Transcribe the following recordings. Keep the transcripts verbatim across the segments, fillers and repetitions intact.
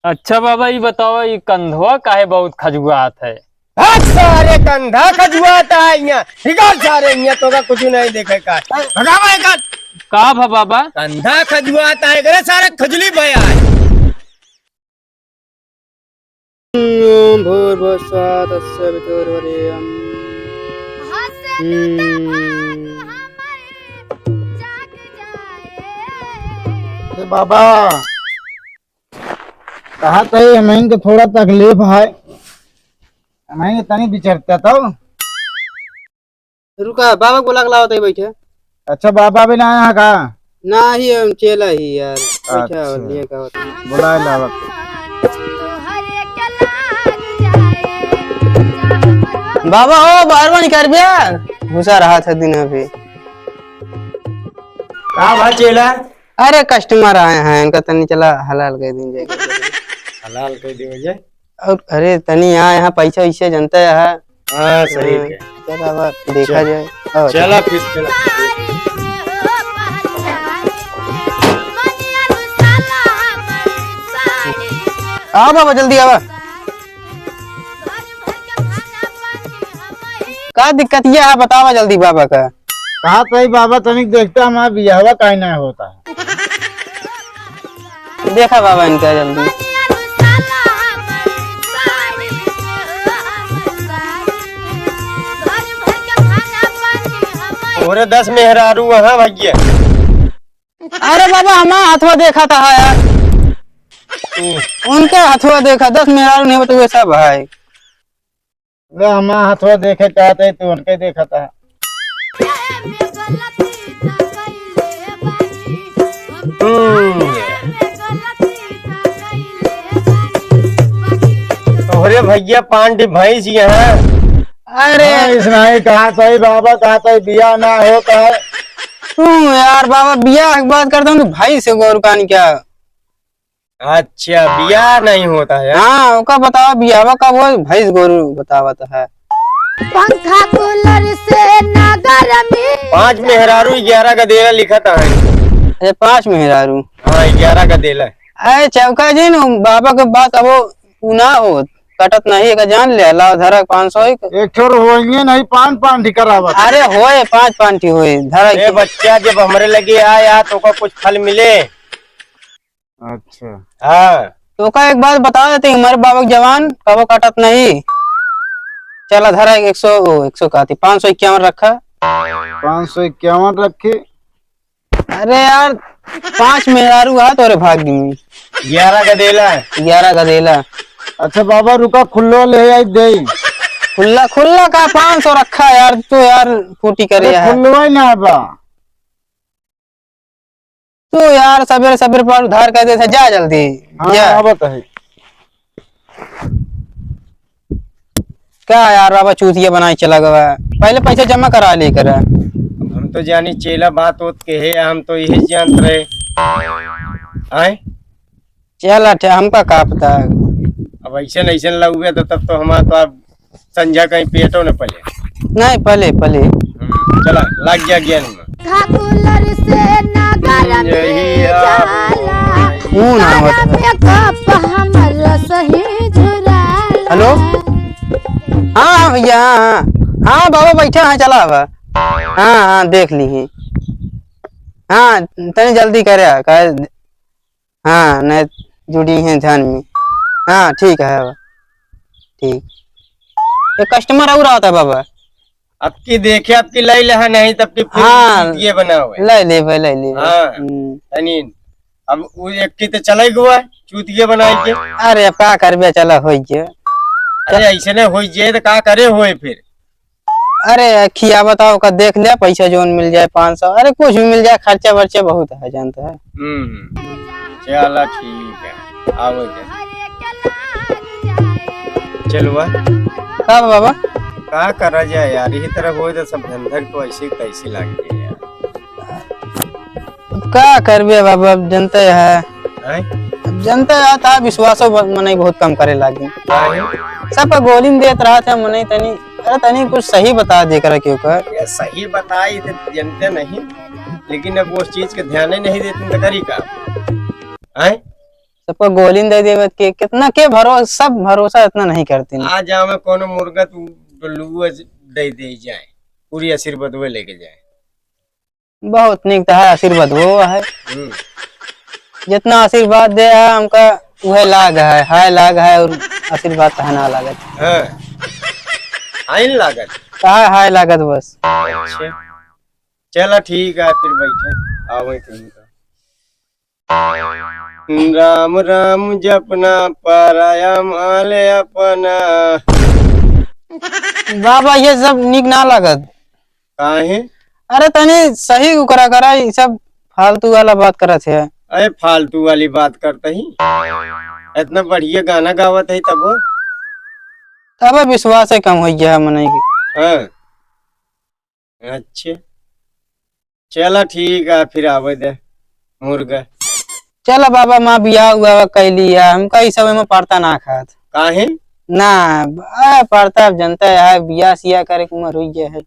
अच्छा बाबा, ई बतावा, ई कंधवा काहे बहुत खजुआत है? हट सारे, कंधा खजुआत है यहाँ। निकाल सारे, यहाँ तोका कुछ नहीं देखे का। भगावा एकर। का भा बाबा? कंधा खजुआत है, करे सारे खजुली भया है। ओम भूर्भुवः स्वः तस्य वितुर्वरेण्यम्। हम्म। ए बाबा, कहा तो ये हमइन के थोड़ा तकलीफ है, हमइन के तनी बिचरता तो। रुका, बाबा को बुला के लाओ, तई बैठे। अच्छा, बाबा भी ना आया का? ना ही, हम चेला ही यार। बैठा हो, अच्छा। लिए का होता है। बुला लावा। बाबा हो, बाहर बा निकर बिया। घुसा रहा था दिन अभी। का भा चेला? अरे, customer आए हैं, इनका तनी चला हलाल कर दीजिए। हलाल कर दीजिए। और अरे, तनी यहाँ, यहाँ पैसा वैसे जनता है। हाँ, सही हाँ, है। चला, अब देखा चल। जाए। और चला फिर, चला। आ बाबा, जल्दी आवा। का दिक्कत ये है, बतावा जल्दी बाबा का। कहा तो ही बाबा, तनिक देखता हमारा बियाहवा काहे ना होता है। देखा बाबा इनका जल्दी। ओरे दस मेहरारू वहाँ भैया। अरे बाबा, हमारा हथवा देखा था यार। उनका हथवा देखा, दस मेहरारू नहीं होते हुए सब है। वे हमार हथवा देखे चाहते, तू उनके देखता। हम्म। तोहरे भैया पांडी भैंस यहाँ। अरे। हाँ, इस नहीं कहा सही बाबा, कहा सही बिया ना होता है। तू यार बाबा, बिया की बात करता हूँ, तो भाई से गौर कान क्या? अच्छा, बियाह नहीं होता है? हाँ, ओका बतावा, बियाहवा कब होई? भैंस गोरू बतावत है। पंखा कूलर से ना गरमी। पाँच मेहरारू, ग्यारह गदेला लिखत है। अच्छा, पाँच मेहरारू। हाँ, ग्यारह गदेला। अरे चौका जी न, बाबा के बात अब उ ना हो, कटत नहीं, एका जान ले, लाओ धरा पाँच सौ एक। एक ठोर होइए नहीं, पान पान ठिकरावत। अरे होए, पाँच पान ठी होए, धरा ए के। बच्चा, जब हमरे लगे आया तो ओका कुछ फल मिले। अच्छा। हाँ। तो का एक बात बता देते, हमारे बाबा के जवान कबो काटत नहीं। चला धरा एक सौ, ओ, एक सौ कहती, पाँच सौ इक्यावन रखा। पाँच सौ इक्यावन रखे। अरे यार, पाँच मेहरारू है तोरे भाग्य में। ग्यारह गदेला। ग्यारह गदेला। अच्छा बाबा रुका, खुल्लो ले आई दे। खुल्ला, खुल्ला का पाँच सौ रखा यार, तू यार फूटी करे अरे यार। खुल्लो ही ना बा। तू यार सबेरे सबेरे पर उधार कर देता, जा जल्दी, हाँ, जा। आवत है। क्या यार बाबा चूतिया बनाए चला गवा, पहले पैसा जमा करा ले कर। अब हम तो जानी चेला बात होत के है, हम तो यही जानत रहे। आए? चला ठे, हमका का पता। अब ऐसे न ऐसे लगुए तो तब तो हमारा तो अब संझा कहीं पेटो न पले। नहीं, पले, पले। हम्म, चला, लग जा ज्ञान में। कूलर से ना गरमी यही आप। जाला। कौन आवत है? गरम कप हमर सही झुराला। हेलो? हाँ, हाँ, भैया, हाँ, हाँ। हाँ, बाबा, बैठा है, चला आवा। हाँ, हाँ, देख ली है। हाँ, तनी जल्दी करे, आ, का हाँ, नहीं जुड़ी हैं ध्यान में। हाँ, ठीक है, ठीक। एक customer और आवत है बाबा। अब की देखे, अब की लाई ले है, नहीं तब की फिर हाँ, ये बनावे। लाई ले भाई, लाई ले भाई। हाँ, हम्म। तनी, अब वो एक की तो चले गवा, चूतिया बनाई के। अरे, अब का करबे, चला, होई के। अरे, ऐसे नहीं होई जे, तो का करे होए फिर? अरे, खिया बताओ का, देख ले, पैसा जोन मिल जाए, पाँच सौ, अरे, कुछ भी मिल जाए, खर्चा वर्चा बहुत है, जानता है। हम्म, चला ठीक है, आओ इधर। चलो बा। का बा बाबा? का करा जाए यार, यही तरह होए तो सब धंधक तो ऐसे ही तैसे लाग गए यार। अब का करबे बाबा, अब जनते है। हैं? अब जनते है, ता विश्वासो ब-, मनई बहुत कम करे लागी। काहे? सबका गोली में देत रहत है मनई तनी, अरे तनी कुछ सही बता दे करा क्यों कर। ये सही बताई तो जनते नहीं, लेकिन अब उस चीज के ध्यान ही नहीं देते तो करी का? हैं? सबको गोली दे देवे के, कितना के भरोसा, सब भरोसा इतना नहीं करती ना। आ जावे कोनो मुर्गा, तू डुल्लुआ दे दे जाए, पूरी आशीर्वाद वो लेके जाए। बहुत निक तहार आशीर्वाद हो है। हम्म। जितना आशीर्वाद दे है हमका, वह लाग है, हाय लाग है, और आशीर्वाद तहा ना लागत। हाँ। हाय लागत। तहा हाय लागत बस। अच्छा। चला ठीक है, फिर बैठे, आवे कहीं तो। राम राम जपना, पराया माल अपना। बाबा, ये सब निक ना लागत। काहे? अरे, तनी सही उकरा करा, ई सब फालतू वाला बात करत है। अरे, फालतू वाली बात करत ही, इतना बढ़िया गाना गावत ही तब। तब विश्वास है कम हो गया है मनई के। हाँ। अच्छा, चला ठीक है, फिर आवे दे मुर्गा। चला बाबा, माँ बियाह हुआ कैली है, हमका ई सब में पड़ता ना खात। काहे? ना, आ, पड़ता अब जनता है, बियाह सियाह करे के उम्र हुई गया है।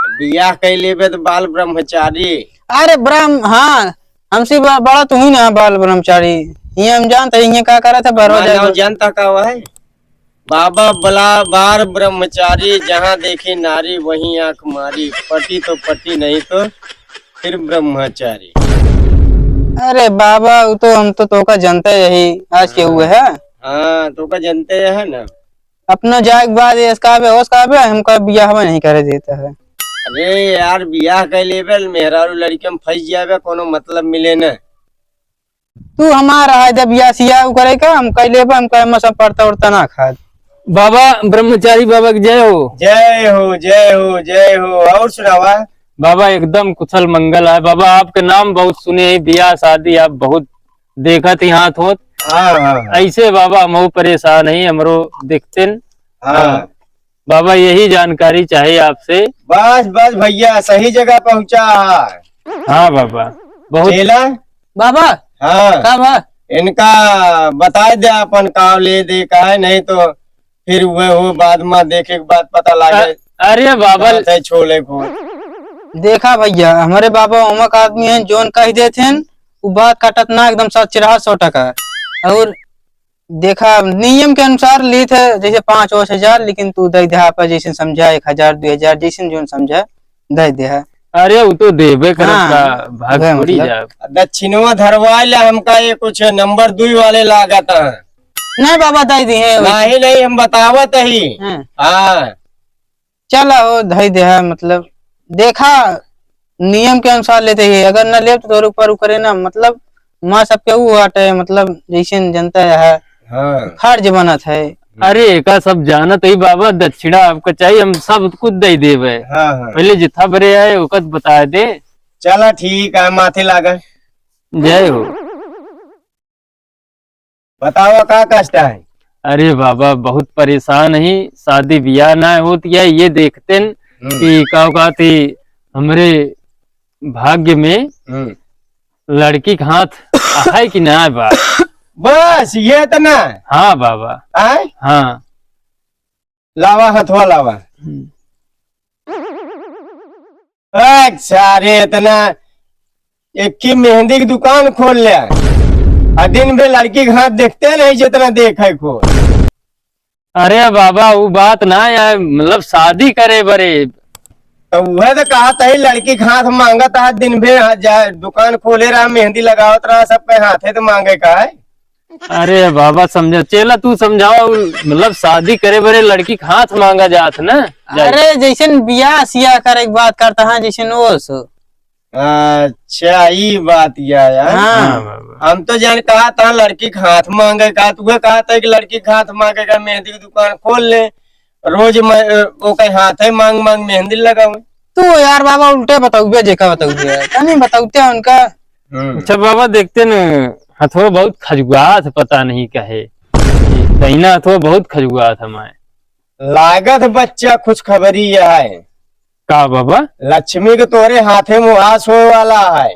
बियाह कैले बे तो बाल ब्रह्मचारी। अरे ब्रह्म, हाँ, हमसे ब-, बड़ा तू ही ना बाल ब्रह्मचारी। ये हम जानते हैं, ये का करत है, बरवा हमार जाए नाम तो। जानता का हुआ है? बाबा बला बार ब्रह्मचारी, जहाँ देखी नारी वहीं आंख मारी, पटी तो पटी नहीं तो फिर ब्रह्मचारी। अरे बाबा, वो तो हम तो तोका जनते यही आज के हुए है। हाँ, तोका जनते है ना। अपना जाए के बाद ये इसका बे, उसका बे, हमका बियाह नहीं करे देता है। अरे यार, बियाह कर लेबे, मेहरारू लड़के में फंस जाबे, कोनो मतलब मिले ना। तू हमार है, जब बियाह सियाह करे का, हम कह लेबे, हम कहे, "मैं सब पड़ता उड़ता ना खात।" बाबा, ब्रह्मचारी बाबा की जय हो। जय हो, जय हो, जय हो। और सुनावा? बाबा, एकदम कुशल मंगल है। बाबा, आपके नाम बहुत सुने हैं, बियाह शादी आप बहुत देखत ही हाथ होत। हाँ, हाँ, हाँ। ऐसे बाबा, हम परेशान ही, हमरो देखते न। हाँ। बाबा, यही जानकारी चाहे आपसे। बस, बस भैया, सही जगह पहुँचा है। हाँ बाबा, बहुत चेला? बाबा, हाँ। का बा? इनका बताए दे अपन काव ले दे का है, नहीं तो फिर वह हो बाद में देखे के बाद पता लागे। अ-, अरे बाबा। बात है छोले को। देखा भैया, हमरे बाबा ओमक आदमी हैं, जोन कह देत हैं, उ बात काटत ना, एकदम सच रहा सौ टका। और देखा, नियम के अनुसार लीत है, जैसे पाँच ओस हजार, लेकिन तू दे दे, आपा जैसे समझा, एक हजार, दुई हजार, जैसे जोन समझा, दे दे है। अरे, उ तो देबे करब हाँ, का, भाग उहे थोड़ी मतलब। जाब। दक्षिणवा धरवा ले हमका, ये कुछ नंबर दुई वाले लागत है। नहीं बाबा, दे दी है। नहीं, नहीं, हम बतावत ही। हाँ। हाँ। चला हो, धई देहा, मतलब, देखा, नियम के अनुसार लेते ही, अगर न लेब तो तोरे ऊपर उ करे ना, मतलब, माँ सबके उ हटे, मतलब, जैसे जनता है, हाँ। फर्ज बनत है। अरे, एका सब जानत ही बाबा, दक्षिणा आपका चाहिए, हम सब कुछ दे देबे। हाँ, हाँ। पहले जितना बरे आए, ओकत बता दे। चला, ठीक है, माथे लागा। जय हो। बतावा, का कष्ट है? अरे बाबा, बहुत परेशान ही, शादी बियाह ना होत या, ये देखते न हम्म। कि का कहती हमरे भाग्य में हम्म। लड़की के हाथ है कि ना बा? बस, ये इतना? हाँ बाबा। आय? हाँ। लावा, हथवा लावा। हम्म। अच्छा, अरे, इतना एक की मेहंदी की दुकान खोल ले, आ दिन भर लड़की के हाथ देखते नहीं, जितना देखे को। अरे बाबा, वो बात ना यार, मतलब, शादी करे बरे। तो वह तो कहा था, लड़की के हाथ मांगत है, दिन भर हाथ जा, दुकान खोले रहा, मेहंदी लगावत रहा, सबके हाथे तो मांगे का है। अरे बाबा, समझा, चेला, तू समझावा, उ, मतलब, शादी करे बरे लड़की के हाथ मांगा जात ना, जाए। अरे, जैसन बियाह सियाह करे के बात करता है, जैसन वो सो। अच्छा, ई बात या यार। हाँ। हाँ, बाबा। हम तो जान कहा था लड़की के हाथ मांगे का, तू कहा था कि लड़की के हाथ मांगे का, मेहंदी की दुकान खोल ले, रोज मैं, ओके हाथे मांग मांग मेहंदी लगावे। तू यार बाबा उल्टे बताउबे, जेका बताउबे। तनी बताउते हैं उनका। हम्म। अच्छा बाबा, देखते न, हथवा बहुत खजुआत, पता नहीं कहे। दहिना हथवा बहुत खजुआत हमारे। लागत बच्चा खुशखबरी है। का बाबा? लक्ष्मी के तोरे हाथे मुहास होए वाला है।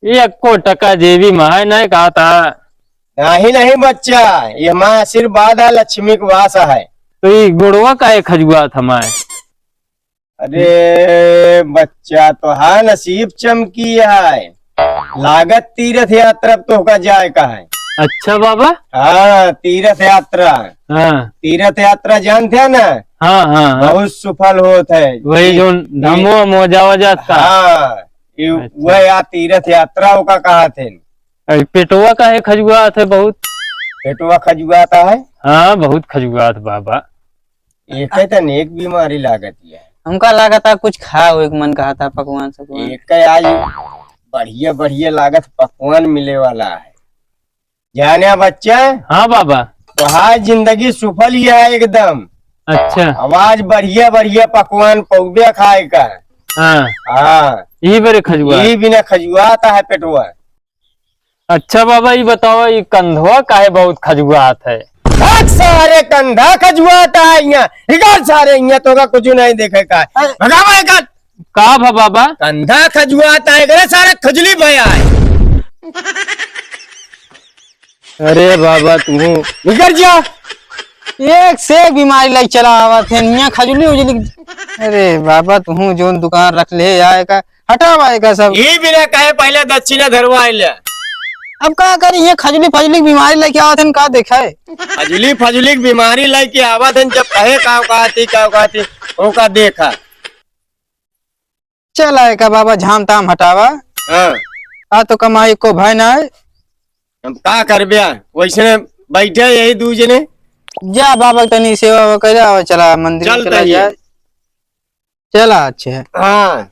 ये एको टका जेबी में है नहीं, कहा था। नहीं, नहीं बच्चा, ये माँ आशीर्वाद है, लक्ष्मी के वास है। तो ये गोड़वा का है खजुआत हमारे? अरे बच्चा, तोहार नसीब चमकी है, लागत तीर्थ यात्रा तोहका जाए का है। अच्छा बाबा। हाँ, तीर्थ यात्रा। हाँ। तीर्थ यात्रा जानते हैं ना? हाँ, हाँ, हाँ। बहुत सफल होत है। वही ई-, जो ई-, धमवा मोजावा जाता। हाँ, ई अच्छा। वह या तीर्थ यात्रा ओका कहा थे। अरे, पेटवा काहे खजुआत है बहुत? पेटवा खजुआता है? हाँ, बहुत खजुआत बाबा। एके त नेक बीमारी लागत है। हमका लागत है कुछ खा हो, एक मन कहा था पकवान सकवान। एके आज बढ़िया बढ़िया लागत पकवान मिले वाला है। जाने बच्चा? हाँ बाबा। तोहार जिंदगी सुफल ही है एकदम। अच्छा। अब आज बढ़िया बढ़िया पकवान पौबे खाए का। हाँ। हाँ। यही बरे खजुआ। यही बिना खजुआता है पेटवा। अच्छा बाबा, ई बतावा, ई कंधवा काहे बहुत खजुआत है? भाग सारे, कंधा खजुआता है यहाँ। निकल सारे, यहाँ तोका कुछ नहीं देखे का है। अरे। भगावा एकर। का भा बाबा? कंधा खजुआता है, एकरे सारे खजुली भया है। अरे बाबा, तू निकल जा। एक से एक बीमारी लाई चला आवत है, यहाँ खजुली उजुली। अरे बाबा, तू जोन दुकान रख ले आए का, हटावा एका सब। ई बिना कहे पहले दक्षिणा धरवा ले। अब का करी, ये खजुली फजुली की बीमारी लेके आवत हन, का देखा है? खजुली फजुली की बीमारी लेके आवत हन, जब कहे का औकात ही, का औकात ही, ओका देखा। चला एका बाबा, झाम ताम हटावा। हाँ। आ तो कमाई को भय ना है। अब का करबे, वैसे बैठे यही दू जने। जा बाबा, तनी सेवा वेवा करे आवा, चला मंदिर में चल चला तनी। जाए। चला, अच्छा। हाँ।